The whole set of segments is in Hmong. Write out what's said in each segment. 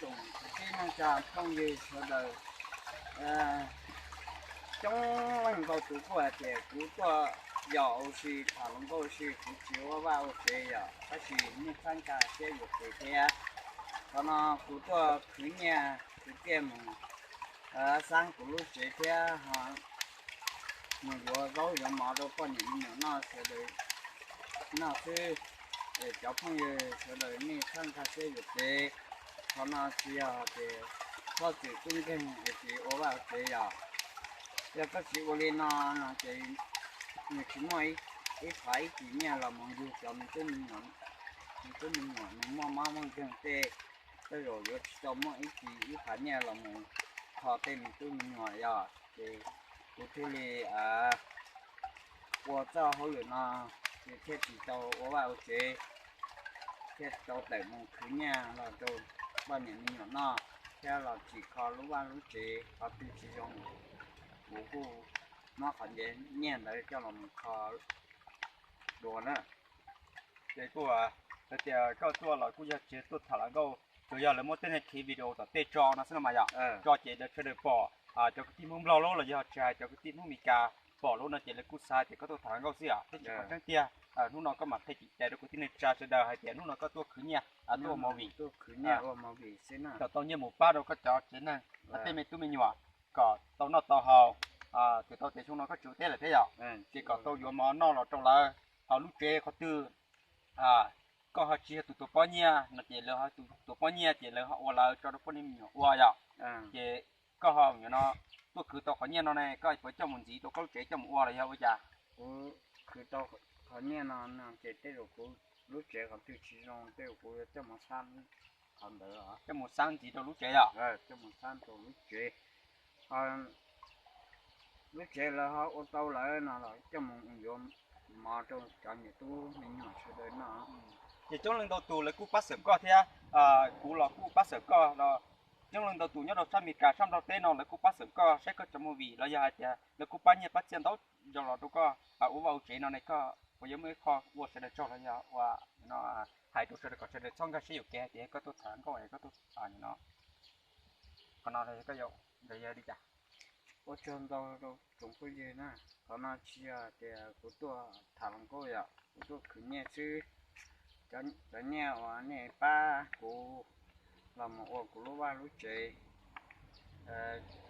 Tsoom kwv tij neej tsa phooj ywg sawv daws, coob leej ntau tus kuj hais tias kuv tuaj yos ua si tham hluas nkauj ua si, kuv tsis ua vaj ua tsev yom, tab sis nej txhob nkag siab yuam kev thiab. Qhov no kuv tuaj khwv nyiaj khwv txiaj mus xab kuv lub tsev thiab ho mus yuav zaub yuav mov rau poj niam me nyuam noj sawv daws noj xwb. Es cov phooj ywg sawv daws nej txhob nkag siab yuam kev, qhov no tsis yog tias txhob txwm tub nkeeg es tsis ua vaj ua tsev yom. Yog koj tsis ua li no no ces nws tsis muaj ib qhov ib kis nyiaj los mus yug cov me tub me nyuam, me tub me nyuam nws muaj mob muaj nkeeg tej, tej zaum yuav tsis tau muaj ib kis ib qhov nyiaj los mus kho tej me tub me nyuam yom. Ces kuv thiaj li ua txoj hauj lwm no, ces thiaj tsis tau ua vaj ua tsev, thiaj tau tawm mus khwv nyiaj los rau poj niam me nyuam noj, thiab los tsim kho lub vaj lub tsev qhov twg tsis zoo, kuv kuj muab qhov nyiaj ntawd coj los mus kho dua na. Ces kuj hais tias koj tuaj los kuj yog tsis tuaj tham hluas nkauj, tsuas yog lawv muab tej neeg khiv video tom tej tso no xwb no mas yom, tso ces lawv sawv daws pom, cov kwv tij Hmoob Nplog los los yog tsis hais cov kwv tij Hmoob Meskas pom lawm no ces lawv kuj xav tias koj tuaj tham hluas nkauj xwb yom. Tab sis qhov tseeb tiag hnub no koj mam qhia txhais tes rau kwv tij neej tsa sawv daws hais tias hnub no koj tuaj khwv nyiaj, tuaj ua movie, kom tau nyiaj mus pab rau koj cov tsev neeg, tej me tub me nyuam kom tau noj tau haus, txawm tau tias xyoo no koj tsis ua teb lawm thiab yom, ces kom tau yuav mov noj los rau lawv. Ho lub tsev qhov twg koj ho tsis yog tus tuav pob nyiaj no ces lawv ho tus tuav pob nyiaj ces lawv ho ua lawv tso rau poj niam me nyuam ua yom. Ces koj ho no tuaj khwv tau qhov nyiaj no ne koj puas coj mus ntxiv rau koj lub tsev coj mus ua los yog ua cas? Kuv khwv tau qhov nyiaj no no ces tej zaum kuv lub tsev qhov twg tsis zoo tej zaum kuv yuav coj mus xab qhov ntawd, coj mus xab ntxiv rau lub tsev yom, coj mus xab rau lub tsev. Lub tsev lawv ho ua tau lawm no los coj mus yuav mov rau cov niam tub me nyuam sawv daws noj. Ces coob leej ntau tus lawv kuj pab xeem koj thiab, kuv los kuj pab xeem koj los, coob leej ntau tus nyob rau sab Amelikas sab Nplog teb no lawv kuj pab xeem koj saib koj cov movie los yog hais tias lawv kuj pab nyiaj pab txiaj ntau zoo los rau koj ua vaj ua tsev no ne, koj puas yuav muaj ib qho ua sawv daws tsaug los yog ua no hais rau sawv daws kom sawv daws txhob nkag siab yuam kev hais tias koj tuaj tham nkauj es koj tuaj no, qhov no koj yuav li cas? Ua tsaug ntau rau tsoom phooj ywg na, qhov no tsis yog tias kuv tuaj tham hluas nkauj yom, kuv tuaj khwv nyiaj xwb. Cov nyiaj uas nej pab kuv los mus ua kuv lub vaj lub tsev,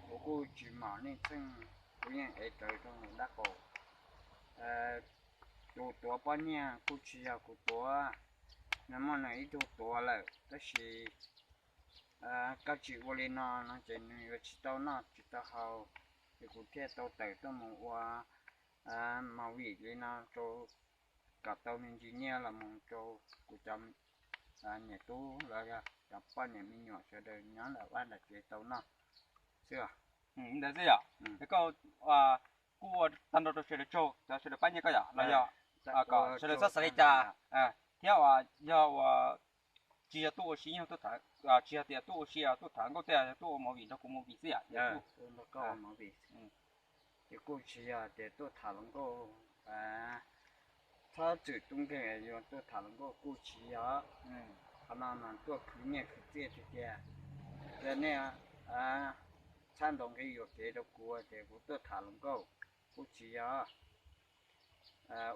kuv kuj tsis mom nej txheej, kuv yeej ev rawv rau nws dab qaum. Tus tuav pob nyiaj kuj tsis yog kuv tuav, nws muaj nws ib tug tuav lawm, tab sis koj tsis ua li no no ces nws yuav tsis tau noj tsis tau haus, ces kuv thiaj tau tawm tuaj mus ua movie li no rau kom tau me ntsis nyiaj los mus rau kuv cov niam tub los yog cov poj niam me nyuam sawv daws nyob nram vaj nram tsev tau noj xwb. Ntawd xwb yom. Koj kuj ua tag nrho rau sawv daws tsaug cov sawv daws pab nyiaj koj yom los yog kom sawv daws txhob xav li cas, thiab uas yog uas tsis yog tuaj ua si, tsis yog tias tuaj ua si tuaj tham nkauj tej, yog tuaj ua movie nrog kuv movie xwb yom. Ces kuj tsis yog tias tuaj tham hluas nkauj, txhob txwm tub nkeeg yuav tuaj tham hluas nkauj kuj tsis yog. Qhov no mas tuaj khwv nyiaj khwv txiaj tiag tiag. Yog nej txhob ntaus nqi yuam kev rau kuv tias kuv tuaj tham hluas nkauj, kuj tsis yog.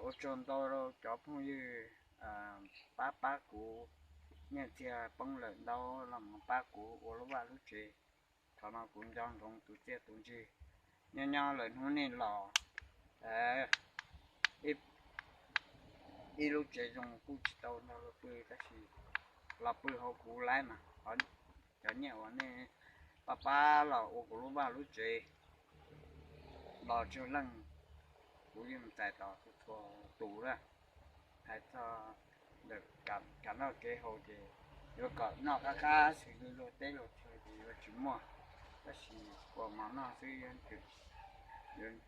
Ua tsaug ntau rau cov phooj ywg pab pab kuv, nyiaj txiag poob lawm ntau los mus pab kuv ua lub vaj lub tsev. Thaum no kuv nco ntsoov tus txiaj tus ntsig, nyob nyob lawm hnub nej los, ib lub tsev zoo kuj tsis tau nrog luag pw, tab sis los pw hauv kuv lawm mas, cov nyiaj uas nej pab pab los ua kuv lub vaj lub tsev los tsawg leej, kuv yeej txais tos txhua tus lawm. Hais txog ntawm kev noj kev haus ces yuav kom noj qab qab xws li luag teb luag chaw ces yuav tsis muaj, tab sis ua mov noj xwb yuav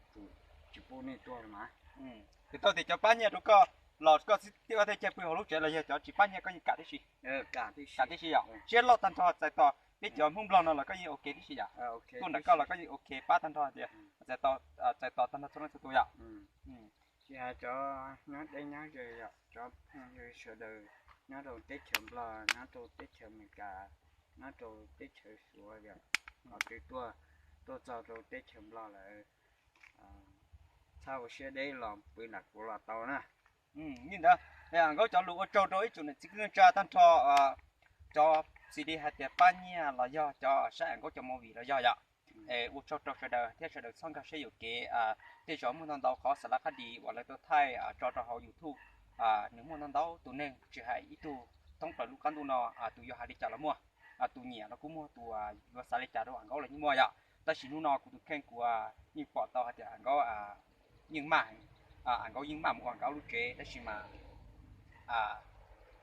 tsum tsis pub nej tuag mas. Kuv tau tias cov pab nyiaj rau koj los koj thiaj cia pw hauv lub tsev los yog cov tsis pab nyiaj koj yeej kam tib si? Kam tib si yom. Siab loj tag nrho txais tos peb cov Hmoob Nplog no los koj yeej ok tib si yom? Tuaj nram koj los koj yeej ok pab tag nrho tias txais tos tag nrho txhua leej txhua tus yom. Tsis hais cov nyob deb nyob ze yom, cov phooj ywg sawv daws nyob rau teb chaws Nplog, nyob rau teb chaws Amelikas, nyob rau teb chaws Suav yom, ho twb tuaj, tuaj txog rau teb chaws Nplog lawm, txhob ua siab deb los pw nram kuv los tau na. Li ntawd, Am Nkaub cov lus ua tsaug rau ib tsoom niam txiv kwv tij neej tsa tag nrho, cov xws li hais tias pab nyiaj los yog cov saib Am Nkaub cov movie los yog yom. Ua tsaug rau sawv daws thiab sawv daws txhob nkag siab yuam kev. Tej zaum muaj ntau ntau qhov xav lab qhab dis uas lawv tau thaij tso rau hauv YouTube, nws muaj ntau ntau tus neeg, tsis hais ib tug thoob plaws lub qab ntuj no, tus yuav hais li cas los muaj, tus nyiam los kuj muaj, tus yuav xav li cas rau Am Nkaub los yeej muaj yom. Tab sis hnub no kuv tus kheej kuv yeej pom tau hais tias Am Nkaub yeej maj, Am Nkaub yeej maj mus ua Am Nkaub lub tsev, tab sis mas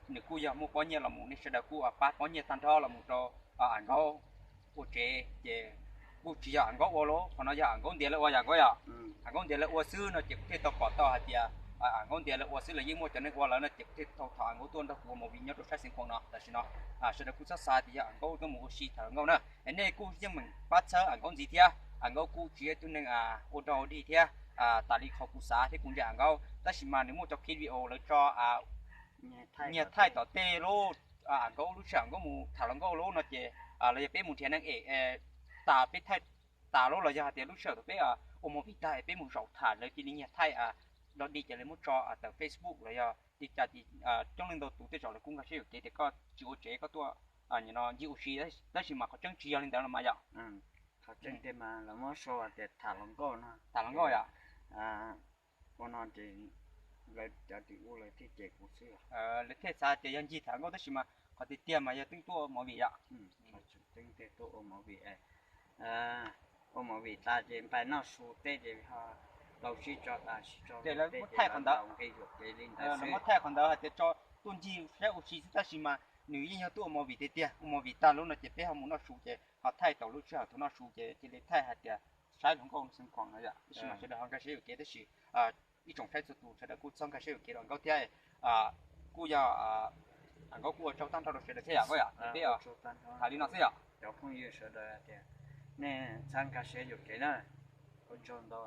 nws kuj yog muaj pob nyiaj los mus, nej sawv daws kuj pab pob nyiaj tag nrho los mus rau Am Nkaub ua tsev, ces kuj tsis yog Am Nkaub ua lauj, qhov no yog Am Nkaub ntiav lawv ua yom Am Nkaub yom. Am Nkaub ntiav lawv ua xwb no ces kuv thiaj tau pom tau hais tias Am Nkaub ntiav lawv ua xwb, lawv yeej muaj cov neeg ua lawm no ces kuv thiaj tau thov Am Nkaub tuaj nrog kuv ua movie nyob rau sab Xeev Khuam no. Tam sim no sawv daws kuj txhob xav tias yog Am Nkaub tuaj mus ua si tham hluas nkauj na. Nej kuj yeej meem pab txhawb Am Nkaub ntxiv thiab, Am Nkaub kuj tsis yog ib tug neeg ua dog ua dig thiab. Tas li qhov kuv xav thiab kuv ntsia Am Nkaub, tab sis mas nws muaj cov clip video lawv tso nyiag thaij tom tej lub, Am Nkaub lub sij hawm Am Nkaub mus tham hluas nkauj lub no ces, los yog peb mus nrhiav neeg es tas peb thaij tas lub, los yog hais tias lub sij hawm thaum peb ua movie tag es peb mus zaum tham lawv cia li nyiag thaij dog dig ces lawv muab tso tawm Facebook los yog li cas. Coob leej ntau tus tej zaum lawv kuj nkag siab yuam kev tias koj tsis ua tsev koj tuaj no ncig ua si, tab sis mas qhov tseeb tsis yog li ntawd los mas yom. Qhov tseeb tiag mas lawv muab sau tias tham hluas nkauj no, tham hluas nkauj yom. Ua no ces lawv cov tim ub lawv thiaj cem kuv xwb. Lawv thiaj xav tias yog ncig tham hluas nkauj tab sis mas qhov tiag tiag mas yog twb tuaj ua movie yom. Twb tuaj ua movie, ua movie tas ces npaj noj su teb ces ho tau sib tso tas sib tso, ces lawv muab thaij qhov ntawd, nqi yuam kev li ntawd, lawv muab thaij qhov ntawd hais tias tso tuaj ncig saib ua si xwb, tab sis mas nws yeej yog tuaj ua movie tiag tiag. Ua movie tag lub no ces peb ho mus noj su ces ho thaij tau lub sij hawm thaum noj su ces cia li thaij hais tias saib hluas nkauj Xeev Khuam no yom. Tab sis mas sawv daws ho nkag siab yuam kev, tab sis ib tsoom saib txhua tus sawv daws kuj txhob nkag siab yuam kev rau Am Nkaub thiab. Kuj yog Am Nkaub kuj ua tsaug tag nrho rau sawv daws thiab yom, Nkauj yom, peb tham li no xwb yom. Cov phooj ywg sawv daws tias nej txhob nkag siab yuam kev na, ua tsaug ntau.